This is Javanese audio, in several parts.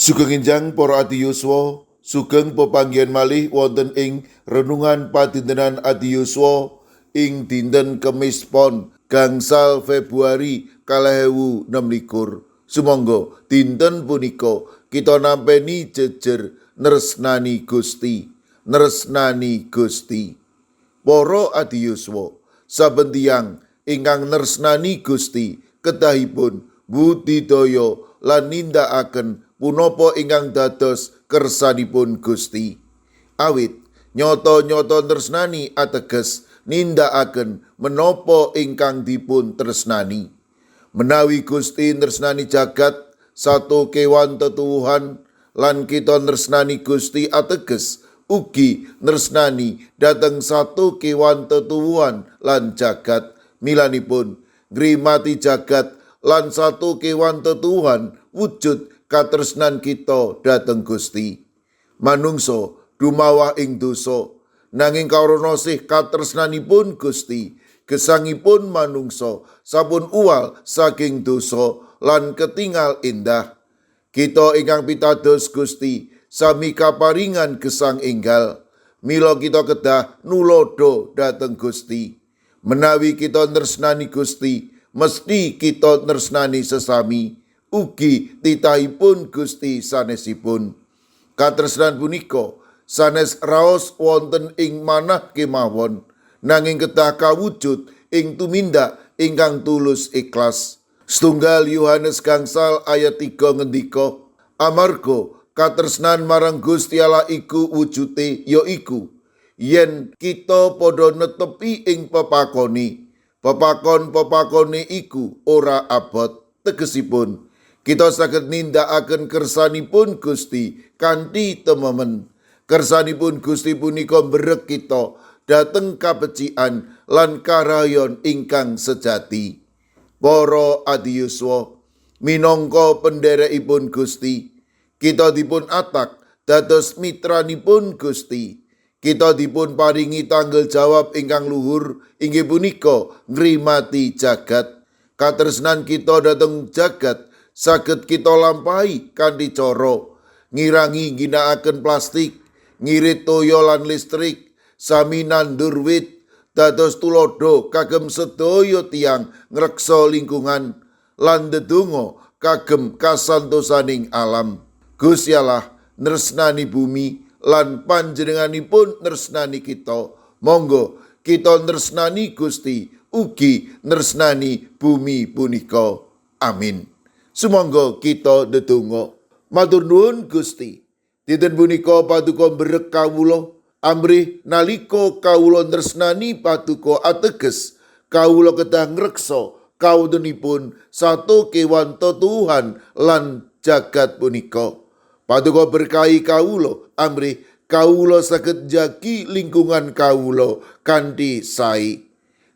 Sugeng enjang para adi yuswa, sugeng pepanggihan malih wonten ing renungan padintenan adi yuswa ing dinten Kemis Pon 5 Februari 2026. Sumangga dinten punika kita nampeni jejer nresnani Gusti, nresnani Gusti. Para adi yuswa, saben tiyang ingkang nresnani Gusti kedahipun budidaya lan nindakaken punapa ingkang dados kersanipun Gusti. Awit nyata-nyata tresnani ateges nindakaken menapa ingkang dipun tresnani. Menawi Gusti tresnani jagat sato kewan tetuwuhan lan kita tresnani Gusti ateges ugi tresnani dhateng sato kewan tetuwuhan lan jagat. Milanipun ngrimati jagat lan sato kewan tetuwuhan wujud katresnan kita dhateng Gusti. Manungsa dumawah ing dosa, nanging karana sih katresnanipun Gusti, gesangipun manungsa sampun uwal saking dosa lan ketingal endah. Kita ingkang pitados Gusti sami kaparingan gesang enggal. Mila kita kedah nulodo dhateng Gusti. Menawi kita tresnani Gusti, mesti kita tresnani sesami, ugi titahipun Gusti sanesipun. Katresnan punika sanes raos wonten ing manah kemawon, nanging kedah kawujud ing tumindak ingkang tulus ikhlas. 1 Yohanes 5 ayat 3 ngendika, amarga katresnan marang Gusti Allah iku wujute ya iku yen kita padha netepi ing pepakone. Pepakon-pepakone iku ora abot, tegesipun kita saged nindakaken kersanipun Gusti kanthi tememen. Kersanipun Gusti punika mberek kita dhateng kabecikan lan karayon ingkang sejati. Para adiyuswa, minangka penderekipun Gusti, kita dipun atak dados mitranipun Gusti. Kita dipun paringi tanggung jawab ingkang luhur, inggih punika ngrimati jagat. Katresnan kita dhateng jagat saged kita lampahi kanthi cara ngirangi ngginakaken plastik, ngirit toya lan listrik, sami nandur wit, dados tuladha kagem sedaya tiyang ngreksa lingkungan lan ndedonga kagem kasantosaning alam. Gusti Allah nresnani bumi lan panjenenganipun nresnani kita. Monggo kita nresnani Gusti ugi nresnani bumi punika. Amin. Sumangga kita ndedonga. Matur nuwun, Gusti. Dinten punika paduka mberek kawula amrih nalika kawula nresnani paduka ateges kawula kedah ngreksa kawontenipun sato kewan tetuwuhan lan jagat punika. Paduka berkahi kawula amrih kawula saged njagi lingkungan kawula kanthi sae.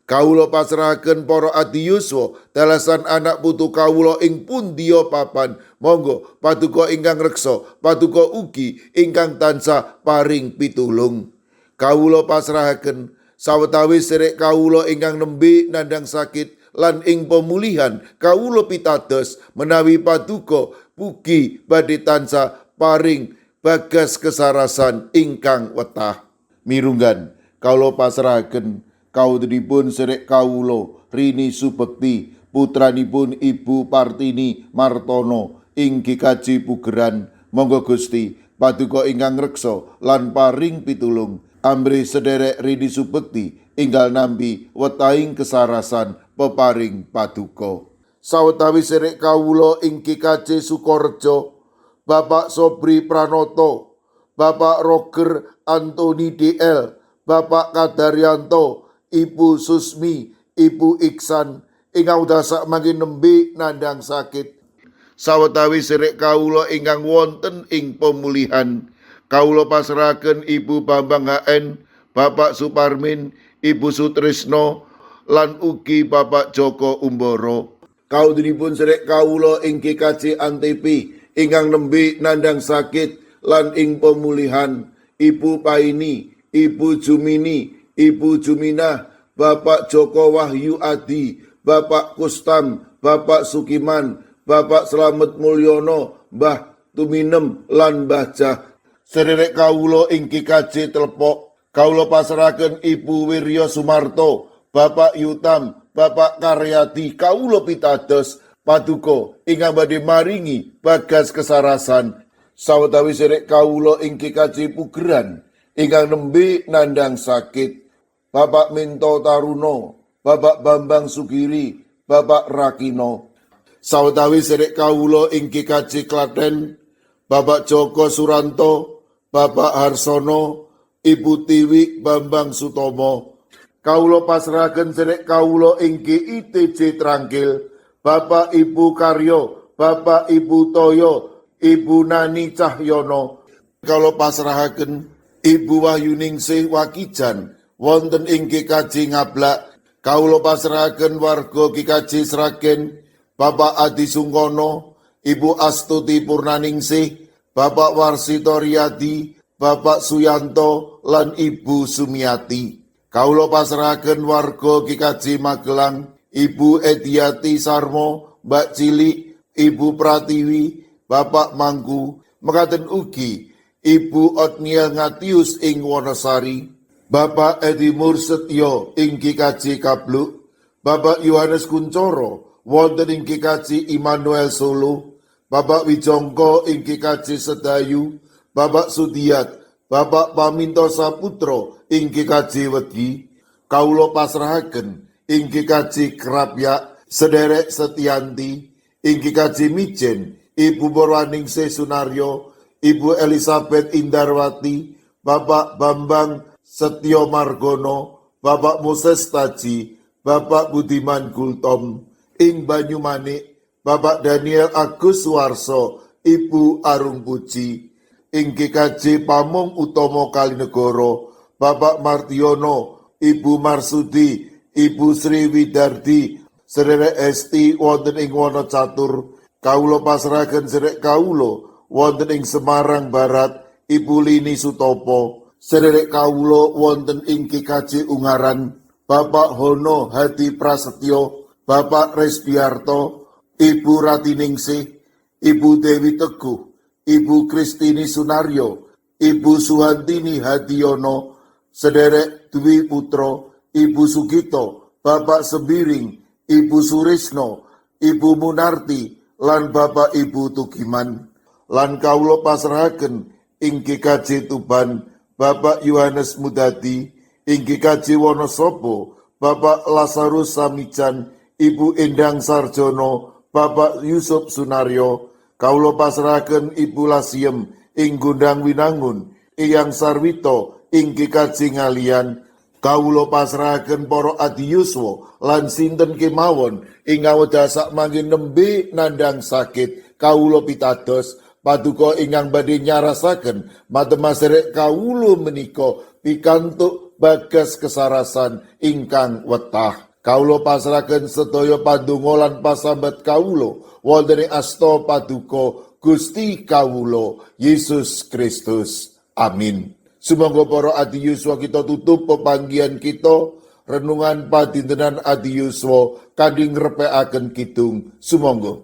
Kawula pasrahaken para adi yuswa dalasan anak putu kawula ing pundiya papan. Monggo paduka ingkang reksa, paduka ugi ingkang tansah paring pitulung. Kawula pasrahaken sawetawis serek kawula ingkang nembe nandhang sakit lan ing pemulihan. Kawula pitados menawi paduka ugi badhe tansah paring bagas kesarasan ingkang wetah. Mirunggan kawula pasrahaken kawontenipun serek kawula Rini Subekti, putranipun Ibu Partini Martono ing GKJ Pugeran. Monggo Gusti paduka ingkang ngreksa lan paring pitulung amrih sederek Rini Subekti enggal nampi wetahing kesarasan peparing paduka. Sawetawis serek kawula ing GKJ Sukorejo, Bapak Sobri Pranoto, Bapak Roger Antoni DL, Bapak Kadaryanto, Ibu Susmi, Ibu Iksan ingkang wekdal mangke nembe nandhang sakit. Sawetawis serek kawula ingkang wonten ing pemulihan, kawula pasrahaken Ibu Bambang HN, Bapak Suparmin, Ibu Sutrisno, lan ugi Bapak Joko Umboro. Kawontenipun serek kawula ing GKJ Antp ingkang nembe nandhang sakit lan ing pemulihan, Ibu Paini, Ibu Jumini, Ibu Juminah, Bapak Joko Wahyu Adi, Bapak Kustam, Bapak Sukiman, Bapak Slamet Mulyono, Mbah Tuminem lan Mbah Jah. Sederek kawula ing GKJ Telepok, kawula pasrahaken Ibu Wirya Sumarto, Bapak Yutam, Bapak Karyadi, kawula pitados paduka ingkang badhe maringi bagas kesarasan. Sawetawis sederek kawula ing GKJ Pugeran ingkang nembe nandhang sakit, Bapak Minto Taruno, Bapak Bambang Sugiri, Bapak Rakino. Sawetawis sederek kawula ing GKJ Klaten, Bapak Joko Suranto, Bapak Harsono, Ibu Tiwi Bambang Sutomo. Kawula pasrahaken sederek kawula ing GITJ Trangkil, Bapak Ibu Karyo, Bapak Ibu Toyo, Ibu Nani Cahyono. Kawula pasrahaken Ibu Wahyuningsih Wakijan wonten ing GKJ Ngablak. Kawula pasrahaken warga GKJ Sragen, Bapak Adi Sungkono, Ibu Astuti Purnaningsih, Bapak Warsito Riyadi, Bapak Suyanto, lan Ibu Sumiati. Kawula pasrahaken warga GKJ Magelang, Ibu Ediati Sarmo, Mbak Cilik, Ibu Pratiwi, Bapak Mangku, mekaten ugi Ibu Otniel Ngatius ing Wonosari, Bapak Edi Mursetyo ing GKJ Kabluk, Bapak Yohanes Kuncoro wonten ing GKJ Immanuel Solo, Bapak Wijongko ing GKJ Sedayu, Bapak Sudiat, Bapak Paminto Saputro ing GKJ Wedi. Kawula pasrahaken ing GKJ Krapyak sederek Setianti, ing GKJ Mijen Ibu Borwaningsih Sunaryo, Ibu Elizabeth Indarwati, Bapak Bambang Setyo Margono, Bapak Moses Taji, Bapak Budiman Gultom, ing Banyumanik, Bapak Daniel Agus Suwarso, Ibu Arung Puji, ing GKJ Pamong Utomo Kalinegoro, Bapak Martiono, Ibu Marsudi, Ibu Sri Widardi, sederek Esti wonten ing Wonocatur. Kawula pasrahaken sederek kawula wonten ing Semarang Barat, Ibu Lini Sutopo, sederek kawula wonten ing GKJ Ungaran, Bapak Hono Hadi Prasetyo, Bapak Resbiarto, Ibu Ratiningsih, Ibu Dewi Teguh, Ibu Kristini Sunaryo, Ibu Suhantini Hadiono, sederek Dwi Putro, Ibu Sugito, Bapak Sembiring, Ibu Surisno, Ibu Munarti, lan Bapak Ibu Tugiman. Lan kawula pasrahaken ing GKJ Tuban, Bapak Yohanes Mudadi, ing GKJ Wonosobo, Bapak Lazarus Samijan, Ibu Endang Sarjono, Bapak Yusuf Sunaryo. Kawula pasrahaken Ibu Lasiem ing Gondang Winangun, Eyang Sarwito ing GKJ Ngalian. Kawula pasrahaken para adiyuswa lan sinten kemawon ing awedasak mangke nembe nandhang sakit. Kawula pitados paduka ingkang badhe nyarasaken matema sederek kawula menika pikantuk bagas kesarasan ingkang wetah. Kawula pasrahaken sedaya pandonga lan pasambat kawula wonten ing asta paduka Gusti kawula Yesus Kristus. Amin. Sumangga para adiyuswa kita tutup pepanggihan kita renungan padintenan adiyuswa kanthi ngrepekaken kidung. Sumangga.